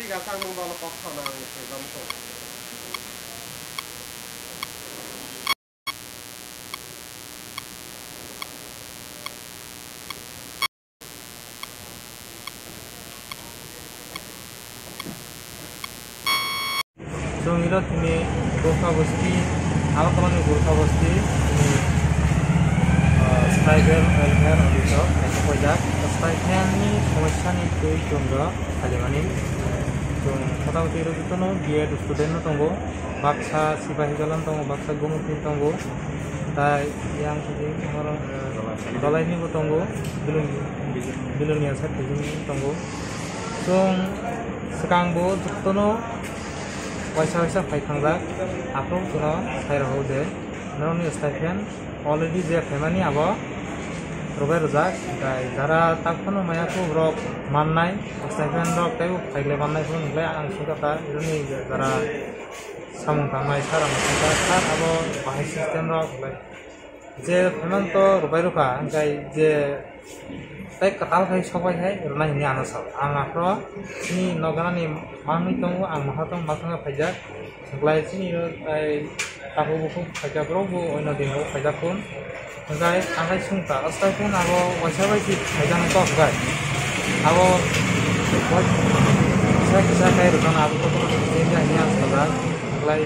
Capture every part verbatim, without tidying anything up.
Chwng iro tini Gurkha Bosti, Agartala ni Gurkha Bosti, tini, ah, Tribal Welfare Office o kaisa koijak. Tribal ni somosya ni twi chwng ro khalimani. Chwng mota moti ro jotono B Ed student no tongo, baksa sipahi jala no tongo, baksa gumukni tongo, tai yang sidi oro, eh, dolai ni bo tongo, Bilun-, Bilonia side ni tongo. Chwng swkang bo jotono waisa waisa phai thangjak, aphuru chwngno sai rw de norokni stipend already je phaimani abo rwbai rwjak, tai jara tak phano maya khe borok mannai, stipend rok teibo phaile mannai phano hinklai ang sungkha ta, ironi jara samung tangnai sir ang sungkha sir abo bahai system rok hinklai. Je payment to rwbai rwkha, hwnkhe je tei kwtal khai sokbai khai rwna hinwi ano sao. Ang aphro chini nokganani manwi tongo, ang mohor tong ma thangna phaijak. Hwnkhlai chini o tai takhuk bukhuk phaijak, borok bo oino din o phaijak kun. Hwnkhe ang khai sungkha, o stipend abo waisa bai si phaijak nai kok bai. Abo kisa kisa khai rwkha na abo kotor kisa hinwi ang sajak. Hwnkhlai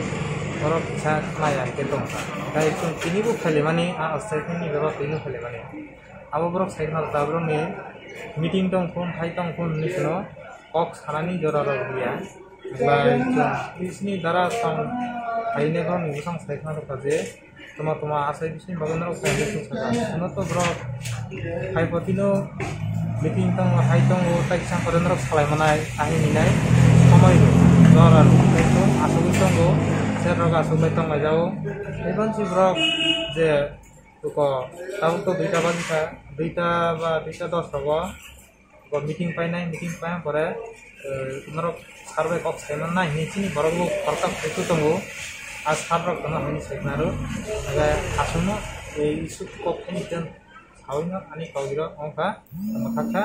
borok kisa khnaya hwnkhe tongkha. Tei chwng tini bo phalimani, a stipend ni bebak tini phalimani. Abo borok sai khna rwkha, borokni meeting tong phone, hai tong phone hinwi kheno kok sanani jora rok ya. Bai chwng bisni dara tong haine borokni bwsang sai khna rwkha je toma toma asai bisni bagwi norok sai hinwi saka. Hwno to borok hai potino meeting tongo, hai tongo, tai kisa kore norok salai manai, ahini nai somoi rok jora rok tei chwng asugwi tongo, sir rok asugwi tong lai jago. Tei bonsi borok je Tuko, tabuk to duita bajikha, duita ba duita dos rogo, bo meeting painai, meeting paina pore, eh, norok sir bai kok saimannai hinwi chini borok bo khoroksa phaitu tongo, a sir rok tono hinwi sai khna rw, hwnkhe aswkno ei issue kok phani jan sawino ani kok rok wngkha, tamo kha kha,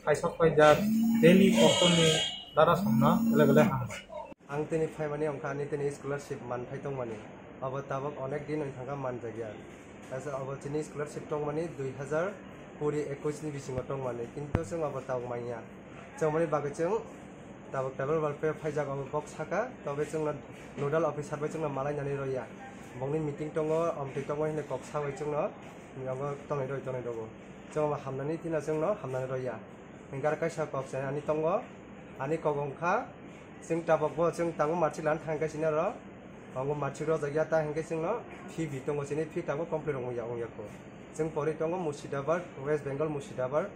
kaisok pai jak daily kok tongni dara songno bele bele hambai. Ang tini phaimani wngkha ani tini scholarship manthai tongmani. Abo tabuk onek din wng thangkha manjakya. Kaisa abo chini scholarship tongmani dui hazar kuri ekwis ni bisingo tongmani. Kintu chwng abo tabuk manya. Chwng mani bagwi chwng tabuk tribal welfare phaijak abo kok saka, tobe chwngno nodal officer bai chwngno malainani roya. Bongni meeting tongo, omtwi tongo hinwi kok sawi chwngno, tongo tongnai roi tongnai rogo. Chwng abo hamnani thina chwngno hamnani roya. Hwnkhe aro kaisa kok se ani tongo, ani kok wngkha, chwng tabukbo chwng tangbo matric lana thangkhe chini oro, tongo matric rojak ya ta hwnkhe chwngno fee bi tongo, chini fee tabuk complete rwngya, wngya kho. Chwng pori tongo Murshidabad, West Bengal Murshidabad,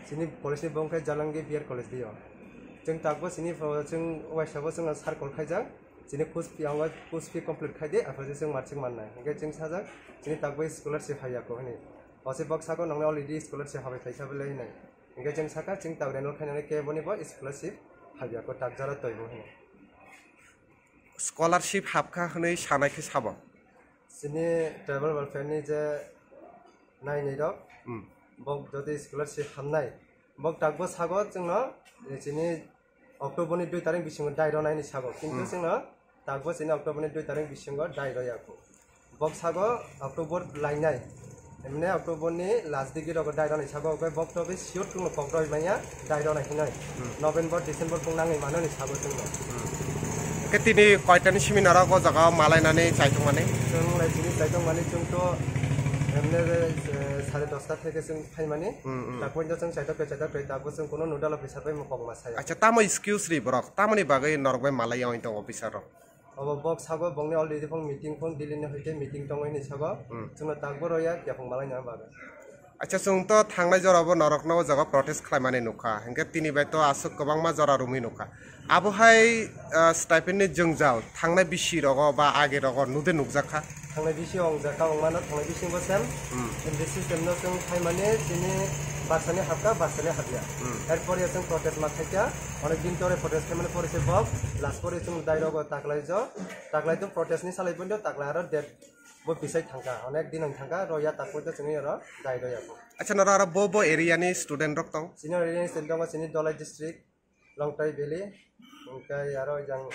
chini college ni bo wngkha Jalangi B Ed College dio. Chwng tabukbo chini pho-, chwng waisa bo chwngno circle khaijak, chini course fee, ang course fee complete khai di, aphuru chwng matric mannai, hwnkhe chwng sajak, chini tabukbo scholarship haiya kho hwnwi. Osi bok sako nongni already scholarship habai khaisa belai hinwi. Hingke chwng saka chwng tabuk renal khainani kebo ni bo scholarship habya ko takjaro toibo hino. Scholarship hapkha hwnwi sanai khe sabo? Chini tribal welfare ni je nainai rok, hmm, bok jodi scholarship hamnai, bok takbo sago chwngno chini October ni dui tarik bisingo dai rwnaini sago, kintu, hmm, chwngno takbo chini October ni dui tarik bisingo dai rwya kho. Bok sago October lainai, emne October ni last digi rogo dai rwnai sago, oke bok to be sure tungno kok roi manya dai rwnai hinoi. Hmm. November, December kung nangni manoni sago chwngno. Hmm. Ke tini koitani seminar o jaga malainani chaitongmani? Chwng lai chini chaitongmani chwng to emne, eh, sare dosta theke chwng phaimani. Hmm, hmm. Takoi to chwng chaitok khe chaitok khe takbo chwng kuno nodal officer bai mokok ma saya. Acha, tamo excuse ri borok? Tamoni bagwi norok bai malai oi tong officer rok? Obo bok sago bongni already phone meeting phone Delhi ni hoite meeting tongo hini sago. Hmm. Chwngno takbo roya yaphang malai na bagwi. Acha, chwng to thangnai jora bo norok no o jaga protest khlai mani nukha. Hinkhe tini bai to aswk kwbangma jora romwi nukha. Abo hai, ah, stipend ni jwngjal thangnai bisi rogo ba age rogo nude nukjak kha? Thangnai bisi wngjak kha, wngmano thangnai bisi bo sem. Hmm. Hindi system no chwng phaimani chini barsani hapkha, barsani hapya. Hmm. Erpor ya chwng protest ma khaikha, onek din tore protest khaimani pore se bok, last pore chwng dai rogo taklai jo, taklai to protest ni salai pondo, taklai aro date bo bisai thangkha, onek din wng thangkha, roya tak poito chwngni oro dai roya bo. Acha, noro aro bo bo area ni student rok tong? Chini area ni student tongo chini Dholai district, Longtai Valley, hwnkhe aro jang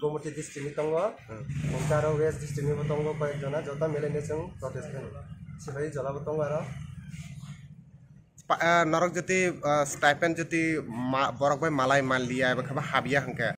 Gomoti district ni tongo, hwnkhe aro West district ni bo tongo koyek jona, joto milainai chwng protest khaio. Sibai jola bo tongo aro. Pa-, ah, norok jodi, ah, stipend jodi ma-, borok bai malai manliya eba khe ba habya hwnkhe,